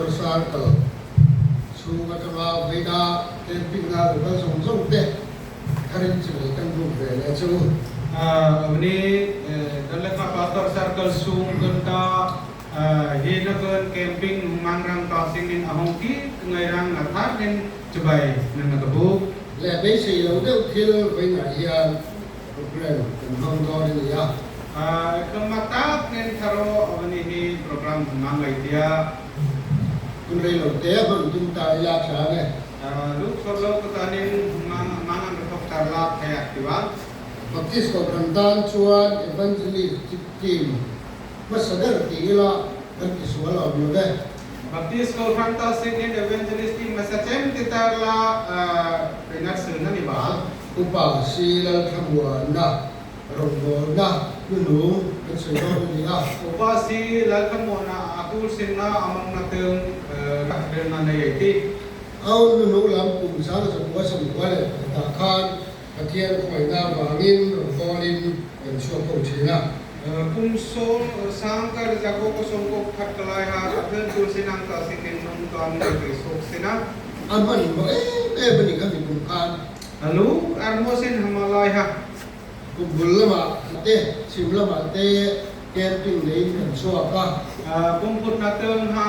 Pastor Circle chhung atanga vawiina camping na lo kal zawng zawng te tharin chibai kan buk ve leh chu. Avni Danlekha Pastor Circle chhung kan ta hi na kan camping mang rang ta singin ahong ki ngai rang na thar nen chibai nan na ka buk. Leh beisei lo deuh thil vawiinah hian Program kan hmang dawn a ni a. Ka tak nen tharo a ni hi program kan hmang mai tia. Hun rei lo te hman tum ta ila tha ang e. Luk sawr lo ka tanin hmang an rawn thawk tar la thei a ti va. Baptist Kohhran tan chuan Evangelist team hmasa ber ti ila kan ti sual awm lo ve. Baptist Kohhran ta singin Evangelist team hmasa chem ti tar la Bernard Silna ni bal. Upa si Lalthlamuanna rawngbawlna hnunung kan sawi dawn a ni a. Upa si Lalthlamuanna a tur sinna a mawngna tung rak rilna nei ei ti. Aun hnunung lam kum 1900 leh pakhatah khan Pathian khawngaihna avangin rawngbawlin kan chhuak ho thin a. Kum sawm sang kar Jakob a sawm kawp khat ka lai ha, Pathian tur sinang ta sinin nung tan ngei ve sawk sina. A hmanhmawh em em a ni kha mikum khan. Alu Armosin Hamalai ha. Kum bul lamah te, chhim lamah te camping neiin kan chhuak a. Kum phutna tung ha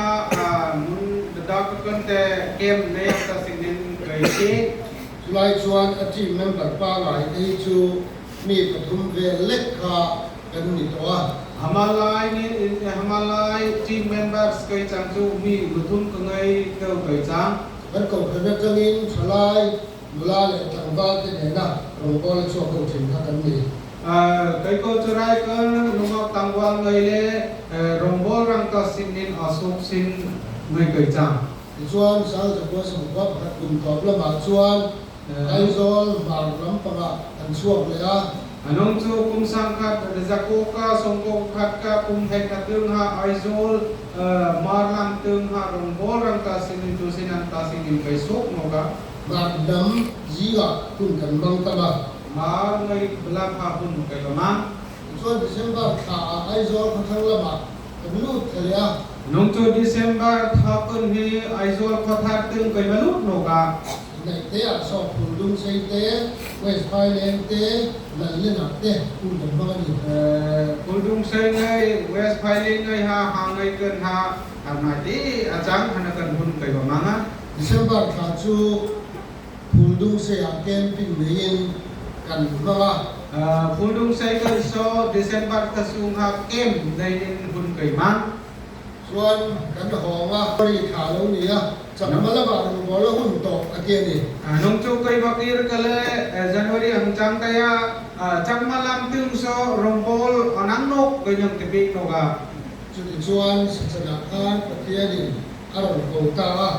mun dak kan te camp nei ang ta singin kai si. Chulai chuan a team member pangai te hi chu mi pathum vel lek kha kan ni tawh a. Hamalai nin Hamalai team members kai chang chu mi pathum ka ngai deuh kai chang. Kan kohhran atangin thalai Nula leh tlangval te nena rawngbawl a chhuak ho thin kha kan ni. Keiko chu Raikal nungak tlangval ngei leh rawngbawl rang ta sin in a suk sin ngei kai chang. Tichuan, Sangzakua Samkua pakhat kum tawp lamah chuan Aizawl hmar lampangah an chhuak leh a. Anung chu kum sangkhat Zakoka sawngkaw khat ka kum hek na tung ha Aizawl mar lam tung ha rawngbawl rang ta sin in tu sin an ta sin in kai suk no ka. Mar lam zingah hun kan mang tam a. Mar ngai bla kha hun kai ba mang. Tichuan December thla ah Aizawl khawthlang lamah kan lut thla leh a. Nung chu December thla kun hi Aizawl khawthar tung kai ba lut no ka. Naihte ah saw Phuldung sei te, West Phaileng te, Lallenah te hun kan hmang a ni. Phuldung sei ngei, West Phaileng ngei ha, ha ngei kan ha, har nai te a chang hana kan hun kai ba mang a. December thla chu Phuldung sei ah camping neiin kan hmang a. Phuldung sei kan saw December thla chung ha camp neiin hun kai mang. Chuan kan hawng a, ri tha lo ni a, chakma lamah rawn bawl a hun tawh a ti a ni. Nung chu kai vak ir ka le January ang chang kai a, chakma lam tung saw rawn bawl an ang nawk kai nang ti bik nawk a. Chutichuan Sachanah khan Pathianin a rawn ko ta a.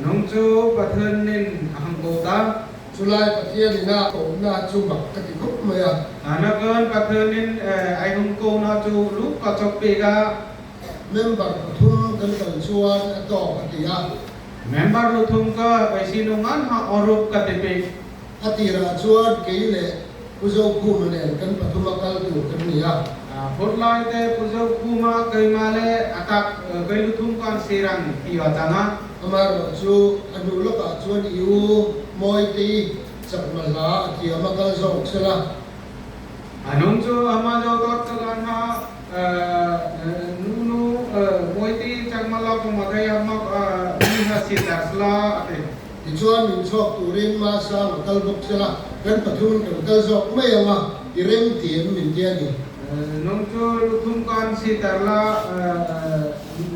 Nung chu Pathianin a hang ko ta. Chulai Pathianin a kohna chu mak ka ti khawp mai a. Nakin Pathianin ai hung kohna chu lu ka chawp pek a. Member pathum kan kal chuan a tawk a ti a. Member luthum ka Beisinungan ha awrup ka ti pek. A tirah chuan kei leh Pu Zokhuma nen kan pathuma kal tur kan ni a. Phurhlai te Pu Zokhuma keimah leh a tak kei luthum kan sirang ti a chang a. Amaherawh chu a hnu lawkah chuan i u Mawitei chakma hla a thiam a kal zawk sel a. A nung chu ama zo tawt ka lan ha nu nu Mawitei chakma la ka mathei a mak mi ha si tar sela a ti. Tichuan min chhuak turin Masang a kal bawk sel a, kan pathumin kan kal zawk mai ang a, i rem ti em min ti a ni. Nung chu luthum kan si tar la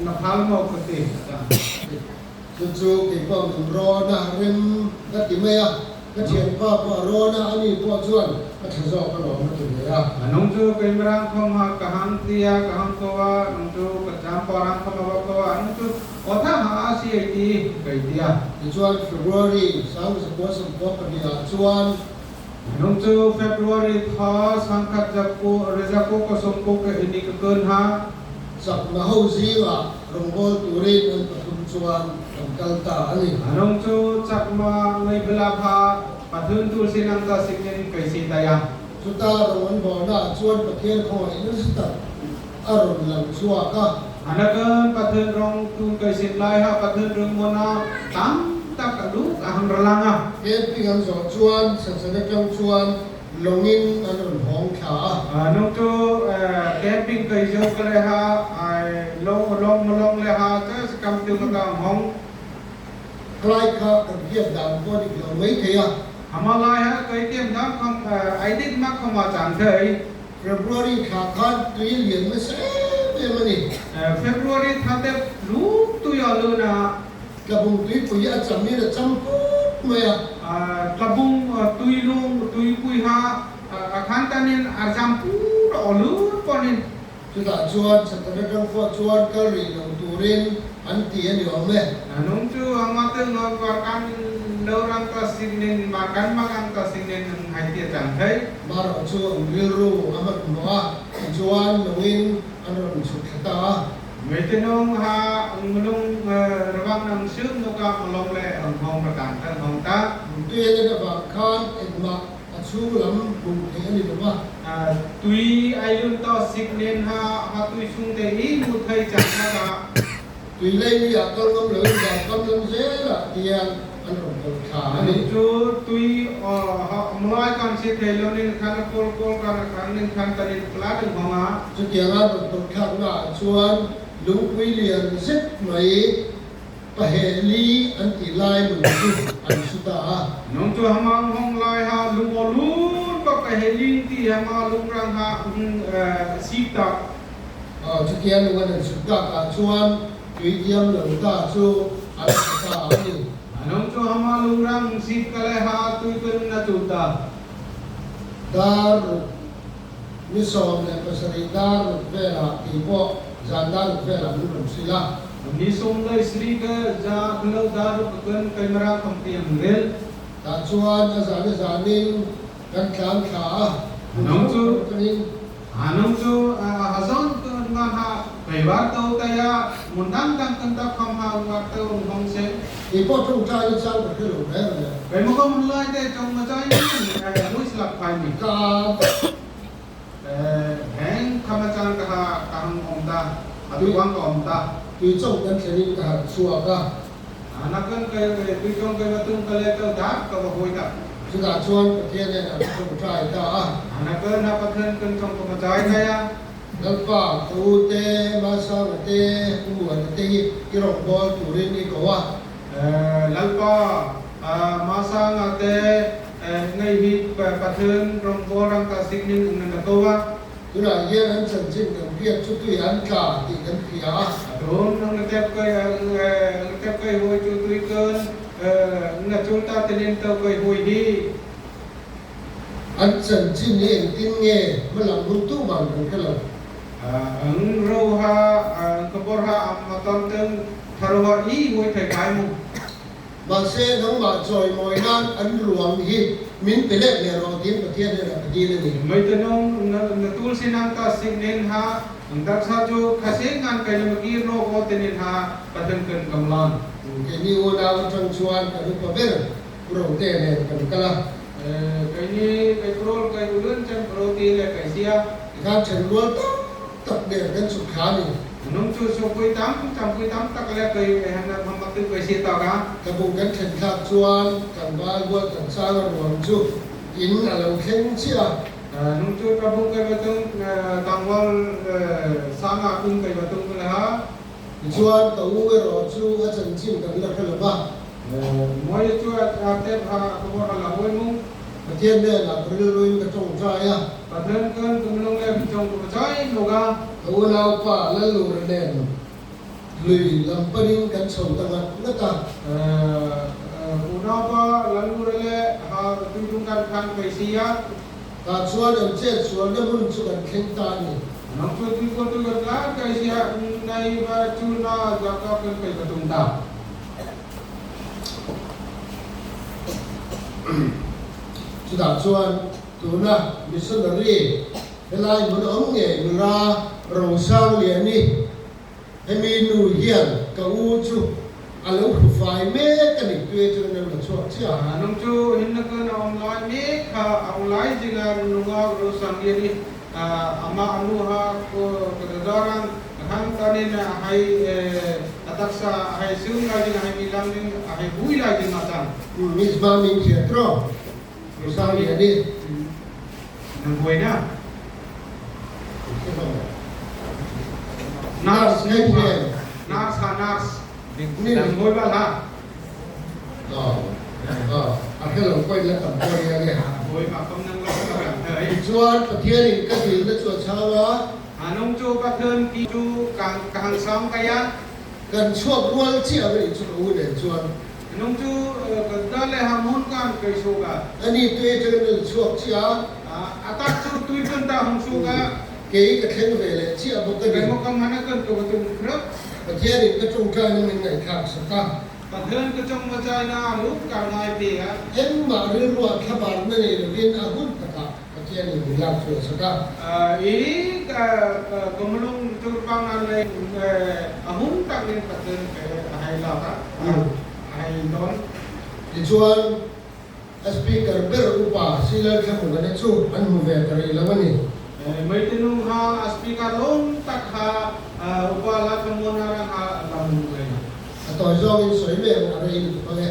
na phal maw ka ti a. Chu chu kei pawh min rawn a, rem ka ti mai a, ka thianpa pawh a rawn a, ani pawh chuan a tha zawk alawm a ti ve a. Nung chu kei mirang khawm ha ka hang ti a, ka hang ko a, nung chu ka cham pawh rang khawm a va ko a, nung chu aw tha ha a si ei ti kai ti a. Tichuan February 1942 ah chuan Nung chu February tha sangkhat zaku rezaku ka sawmku ka ini ka kun ha. Chakma ho zingah rawngbâwl turin an pathum chuan kan kal ta a ni. Nung chu chakma ngei bela pha pathum tur sin ang ta singin kai si tai a. Chuta rawn an bawlnaah chuan Pathian khawngaih nasa tak a rawn lang chhuak a. Anakan pathen rong tu kai sin lai ha pathen rong mona tam tak lu ka hang ralanga. Camping an zawh chuan Sasana tang chuan lawngin an rawn hawng thla a. Nung chu camping kai zo ka le ha ai long long long le ha cha kam tu ka ka hong. Khlai kha kan hiat dan pawh a dik lo mai thei a. Hama lai ha kai tiam dam kham ai dik mak khama chang thei. February thla khan tui lian nasa em em a ni. February thla te lu tui a lun a. Tlabung tuipui a cham in a cham put mai a. Tlabung tui lung tuipui ha a khan tan in a cham put a aw lut pawn in. Chutah chuan Satana tang pawh chuan kal rih lo turin an ti a ni awm e. Nung chu a nga te nga var kan lo rang ta sing nen mar kan mang ang ta sing nen ang hai tia chang thei. Marawh chu an rilru a hmanhmawh a, tichuan lawngin an rawn chhuk thla ta a. Mei te nung ha nglung rawang nang sium nuka nglong le ang hawng rakan kan hawng ta. Tui a let avang khan engmah a chhung lam hmuh theih a ni lo va. Tui ai lun to sik nen ha ha tui chhung te i mu thei chang kha ka. Tui lei mi ah kal ngam loin zau kam lam zelah tiang an rawn kal thla a ni. Chu tui mlai kan si thei lo nin khan a kawl kawl kan a khan nin khan kan in plat in hawng a. Chutianga rawn kal thlakna ah chuan lungpui lian zet mai paheh li an tih lai lung chu an su ta a. Nung chu hamang hawng lai ha lung aw lun bak paheh ling ti hama lungrang ha sik tak. Chutia lung an han sut takah chuan tui diam lo ta chu an hmu ta a ni. Anung chu hama lungrang sip ka le ha tui kun na tu ta. Dar ruk ni 17 dar ruk velah tih pawh zan dar ruk velah min rawn hrilh a. Ni sawm leh sarih ka za khlo dar ruk ka kun kaimara kham tiang rel. Tah chuan a zan a zanin kan tlan thla a, hmun Anung hrang chu hrang atangin. Anung chu hazon kun nga ha keiwar to taya mun dang dang kun ta kham ha war to rung hong se. Kei pawh tawngtai na chang ka hre lo reng reng. Kei maw ka mun lai te chong ma chai ni mui slap phai ni. Ka a Heng khama chang ka ha ka hang om ta a tu ang ka om ta. Tui chong kan thlen in ka harh chhuak a. Nakin kai tui chong kai matung ka le to dak ka va hui ta. Chutah chuan Pathian nen an tawngtai ta a. Nakin ha Pathian kan chong ka ma chai thai a. Lalpa, ka u te, Masanga te, U Muana te hi i rawngbâwl turin i ko a. Lalpa, Masanga te ngei hi Pathian rawngbâwl rang ta sik ning eng na ko a. Tunah hian an chanchin kan hriat chu tui an tla tih kan hria a. Tun ang tep kai ang tep kai hui chu tui kun na chul ta tenin to kai hui hi. An chanchin hi engtin nge hmalam hun tu man kan hre lo. Ang ro ha ang kabor ha ang maton teng tharo ha i hui thei kai mu. Mahse, nangmah chawimawi nan an ruang hi min pe leh leh rawh tiin Pathian hnenah ka dil a ni. Meitanung na tul sinang ta sing nen ha ang taksa chu khase ngan kai na makir no ko tenin ha Pathian kan kamlan. Keini unau atang chuan kan upa ber Pu Rote nen kan kal a. Keini kai prol kai ulun chan proti le kai sia. Tikhan then rual tak tak nen kan chhuk thla a ni. Nung chu sawpui tam champui tam tak le kai han hma tu kai si ta ka. Ka bu kan thlen thlak chuan tlangval bual kan chang a ruang chu in a lo thleng chiah a. Nung chu ka bu kai batung tlangval sanga kun kai batung ka ha. Tichuan ka u erawh chu a chanchin kan la hre lo va. Mawi chu a tep ha ka bawr a la huai mung. Pathian hnenah ka rilruin ka tawngtai a. Pathian kan tumlung leh mi tawng ka pachai lawk a. Ka unaupa Lallura nen lui lam panin kan chho ta ngat ngat a. Unaupa Lallura leh ha tuitung kan khan kai si a. Tah chuan an chet sualna hmun chu kan thleng ta a ni. Nang chu tui kaw tui kan tlan kai si a, nai va chu na zaka kan kai ka tum ta. Chutah chuan tuna missionary helai hmun awm ngei nula Rosangliani hemi nu hian ka u chu a lo hru fai mek a ni tue chu an la chhuak chiah. Nung chu hinna kan a awm lai mek kha a awm lai zinga nunga Rosangliani ama anu ha ka zaran. Khang tanin a hai a taksa a hai siung lai ding a hai mi lam ding a hai bui lai ding a cang. Miss Mami Thiatro, Rosangliani. Nan buai na. Nurse nurse ha nurse. Nan buai bal ha. A hrelo pawhin la tam pawh nia nge. Buai ma kam nan lo ka kan thei. Tichuan Pathianin ka dilna chu a chhang a. Anung chu Pathian ki chu ka hang sang kai a. Kan chhuak rual chiah ang anih chu ka u nen chuan. Anung chu ka da le ha hmun kan kai suk a. Ani tui atangin a la chhuak chiah a. A tak chu tui kan ta hung suk a. Kei ka thleng ve leh chiah bawk a ni. Kei maw ka hman a kan tu ka tum khrap. Pathianin ka tawngtaina min ngaihthlak sak a. Pathian ka chawng hmachaina a lut kar ngai pe a. Engmah rilruah thlabarna nei lovin a hun takah Pathianin min lak chhuah sak a. I ka mulung turpang nan lei a hun tak in Pathian ka a hei lak a, a hei dawn. Tichuan, a speaker ber upa Silal Thlamuana chu an hmu ve ta rih lo a ni. Meitenu kha a speaker lawm tak kha upa la Thlamuana rang kha la hmu ve lo. A tawi zawngin sawi mai ang a rei lutuk ang e.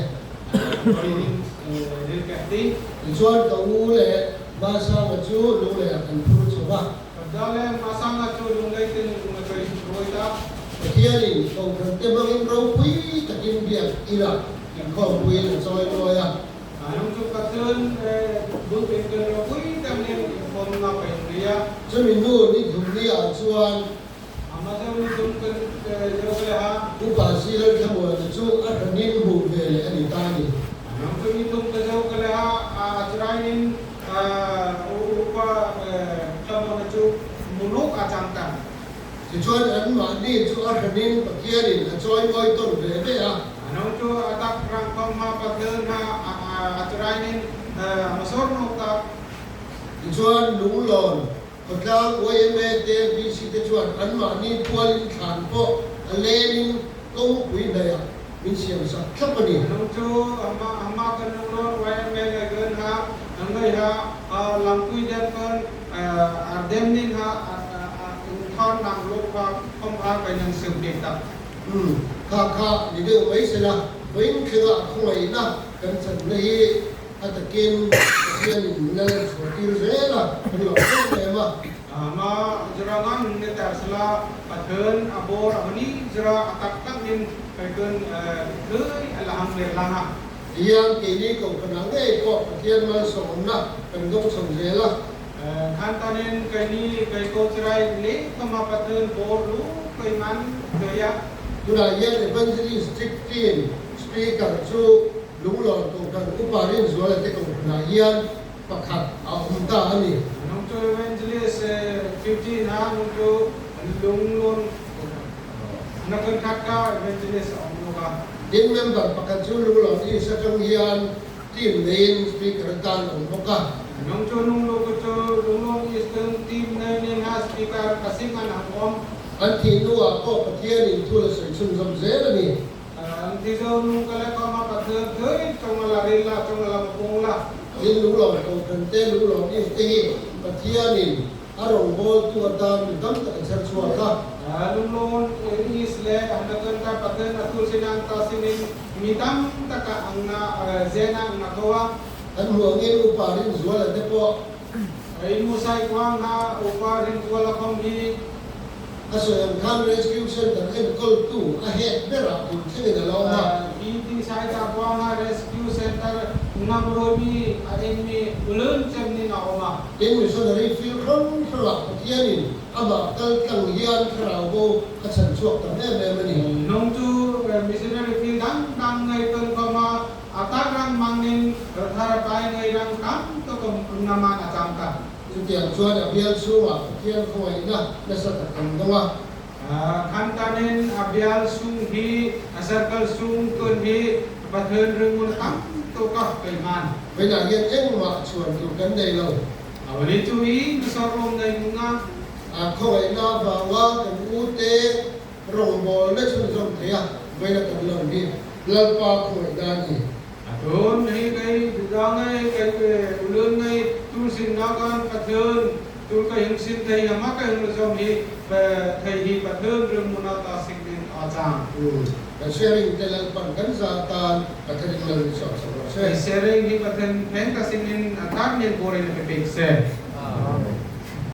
Tichuan ka u leh Masanga chu Lungleiah kan phur chho va. Pathianin Kohhrante hmangin ropui takin biak ila inkhawmpuiin a chawi mawi a. Chumi nu ni thumni-ah chuan Upa Zilal Thlamuana chu a hranin hmuh ve leh a ni ta a ni. Tichuan anmahni chu a hranin Pathianin a chawimawi tawn ve ve a. Tichuan lunglawn Khawtlang yma te VC te chuan anmahni pualin thlan pawh a lenin kawngpui hnaihah min siam sak thlap a ni. Nung chu amah kan lunglawn yma leh kan ha an ngaih ha langpui den kan ar dem nin ha in than nang luk ha khawm ha kai nang siu te tak. Umm kha kha ni deuh mai sela vawiin thlenga khawngaihna kan channa hi A takin Pathianin min la lan chhuah tir zel a, kan lo em em a. Ma zira ngang ne tar sela Pathian a bawr a ni zira a tak tak in Pathian thlui a la hang vel lang a. Tihian keini kohhranah ngei pawh Pathian malsawmna kan dawng chho zel a. Khan tanin keini kei ko chirai leh kama Pathian bawr lu kei man thlui a. Tunah hian Evangelistic Team Speaker chu Lunglawn Kohhran Upa Rinzuala te kohhranah hian pakhat a awm ta a ni. Nung chu Evangelist 15 a nung chu Lunglawn Kohhran na kan khat ka Evangelist a awm lawk a. Tin, member pakhat chu Lunglawn East atang hian team neiin Speaker atan a awm bawk a. Nung chu Lunglawn chu Lunglawn East in team nei nen a Speaker Kasing an ang awm. An thih hnuah pawh Pathianin thu la sawi chhunzawm zel a ni. An ti zo nung ka le ka ma pa thơ thơi trong la ril la trong la mapung la. Tin lunglawm kohhran te lunglawm if te hi Pathianin a rawngbawltu atan mi tam tak a chher chhuak a. Lunglawm is le Hamilton ka Pathian a thul sin ang ta sinin mi tam tak a ang na zen a ang na tho a. An hmuh angin Upa Rinzuala te pawh. In Musai kuang ha Upa Rinzuala khawm hi. A sawi ang khan Rescue Centre enkawltu a head berah tun thlengin a lo awm a. Hi Tisai Cakuanga Rescue Centre Ngamrawimi a enmi ulun chemnin a awm a. Tin, missionary fir hrang hrangah Pathianin amah kal tlang hian thlarau bo a chhan chhuak tam em em a ni. Nung chu missionary fir dang dang ngei tawn khawm a, a tak rang mangin thar pai ngei rang tam tawk naman a chang ta. Chutiang chuan a bial chhungah Pathian khawngaihna nasa tak kan dawng a. Khantanin a bial sung hi, a circle sung tun hi Pathian ringun tam tawk a kei hman. Vawiinah hian engmah chhuan tur kan nei lo. A vali chu hi nusawr awm nei nung a. A khawngaihna avanga kan ute rawngbawlna chhunzawm thei a, vawiina kan lawm hi Lalpa khawngaihna a ni. A tun hi kei Juda ngei, kei Ulun ngei, Tursin nakan Pathian Tul ka hung sim thei ama ka hung zom hi thei hi Pathian rim muna ta sing nin a chang. Kan sharing te Lalpan kan za tan Pathian mal ni sawm sak rawh se. Sharing hi Pathian phen ta sing nin athar nin borin pe pek se.